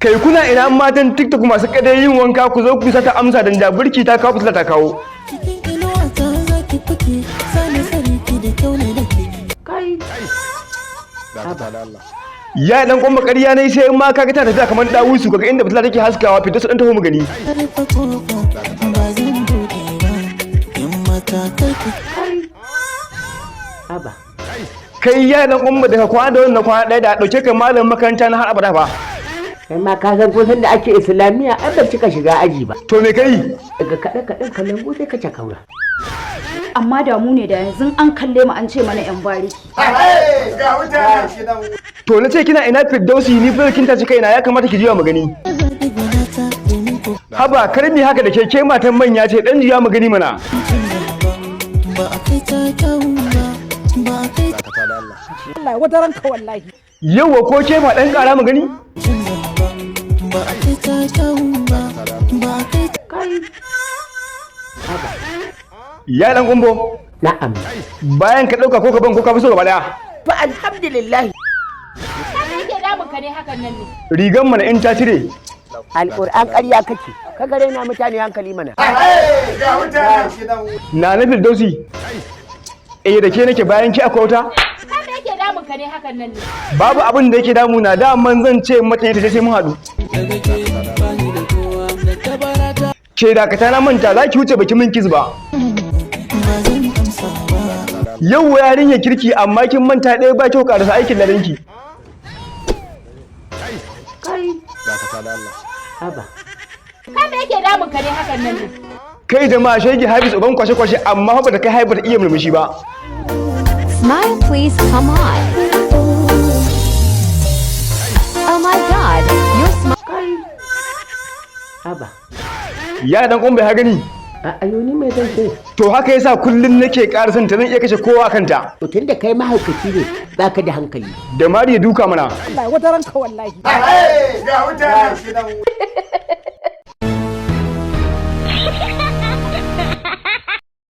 Kai, kuna ina matan TikTok masu kadai yin wanka? Ku zo ku sata amsa dan da burki ta kawo, fitila ta kawo. Cikin inuwa ta za ki fake, sani sarki da kyau ne da ke. Kai. Dakata da Allah. Ya dan kwamba, ƙarya ne, sai in ma kaga ta tafiya kamar dawusu, kaga inda fitila take haskawa fita su dan taho mu gani. Rufe kofa ba zan buɗe ba, in mata karki. Kai. Haba. Kai, ya dan kwamba, daga kwana da wannan kwana ɗaya da ɗauke ka malamin makaranta na har abada fa. Kai ma ka san kusan da ake Islamiyya, ai ban cika shiga aji ba. To me kai? Daga kaɗe kaɗen kalangu sai ka kaura. Amma da mu ne da yanzu an kalle mu an ce mana yan bariki. To na ce kina ina Firdausi? Ni fa kin tace kaina, ya kamata ki jiya mu gani. Zaɓi gwanata domin ko Haba, kar mi haka da ke, ke matan manya ce, dan jiya mu gani mana. Canza ba, ba a kai ta kyawun ba, ba a kai Dakata da Allah. Allah wata ranka wallahi. Yauwa, ko ke fa dan kara mu gani. Canza ba, ba a kai ta kyawun ba, ba a kai. Kai. Haba. Ya dan kumbo. Na'am. Bayan ka dauka ko ka ban ko ka fi so gaba daya. Fa alhamdulillah. Me yake damun ka ne hakan nan ne? Rigan mana in ta cire. Alƙur'an ƙarya kake. Ka gare na mutane hankali mana. Na na Firdausi, eh, da ke nake, bayan ki akwai wata. Kai, me yake damun ka ne hakan nan ne? Babu abin da yake damu na, daman zan ce mata ne ta je sai mun haɗu. Ke dakata, na manta za ki wuce baki min kiss ba. Ba zan amsa ba. Yau yarinya kirki, amma kin manta ɗaya ba kyau, karasa aikin ladanki. Kai. Dakata da Allah. Haba. Kai, me yake damun ka ne hakan nan ne? Kai jama'a, shege Hafiz uban kwashe kwashe, amma fa bata kai haifar iya murmushi ba. Smile, please, come on. Oh my God, your smile. Kai. Haba. Ya dan kumbai, ha gani? A ayo, ni mai zan ce? To haka yasa kullun nake ƙara son ta, zan iya kashe kowa kanta. To tunda kai mahaukaci ne, baka da hankali. Da mari ya duka mana. Allah wata ranka wallahi.